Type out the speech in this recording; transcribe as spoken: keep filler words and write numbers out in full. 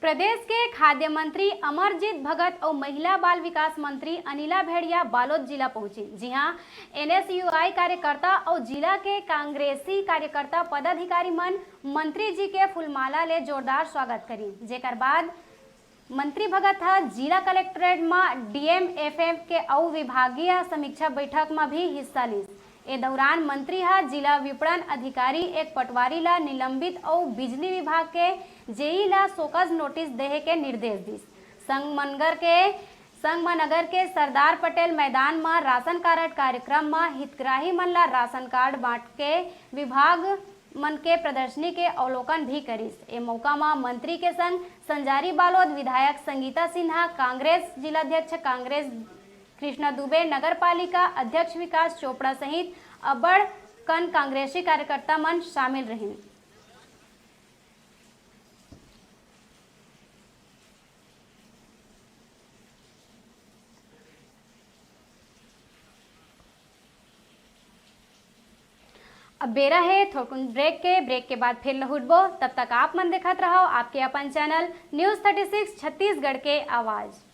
प्रदेश के खाद्य मंत्री अमरजीत भगत अउ महिला बाल विकास मंत्री अनिला भेड़िया बालोद जिला पहुंचिन, जिहां एनएसयूआई कार्यकर्ता अउ जिला के कांग्रेसी कार्यकर्ता पदाधिकारी मन मंत्री जी के फूलमाला ले जोरदार स्वागत करिन, जेकर बाद मंत्री भगत ह जिला कलेक्ट्रेट म डीएमएफएफ के अउ विभागीय समीक्षा बैठक म भी हिस्सा लीस। ए दौरान मंत्री ह जिला विपणन अधिकारी एक पटवारी ला निलंबित अउ बिजली विभाग के जेई ला शोकॉज नोटिस देहे के निर्देश दिस। संगमनगर के संगमनगर के सरदार पटेल मैदान म राशन कारड कार्यक्रम म हितग्राही मन ला राशन कार्ड बांट के विभाग मन के प्रदर्शनी के अवलोकन भी करिस। ए मौका म मंत्री के संग संजारी बालोद विधायक संगीता सिन्हा, कांग्रेस जिलाध्यक्ष कांग्रेस कृष्णा दुबे, नगर पालिका अध्यक्ष विकास चोपड़ा सहित अब्बड़ कन कांग्रेसी कार्यकर्ता मन शामिल रहिन। अब बेरा हे थोकुन ब्रेक के। ब्रेक के बाद फिर लहुटबो। तब तक आप मन देखत रहव आपके अपन channel news thirty six Chhattisgarh के आवाज़।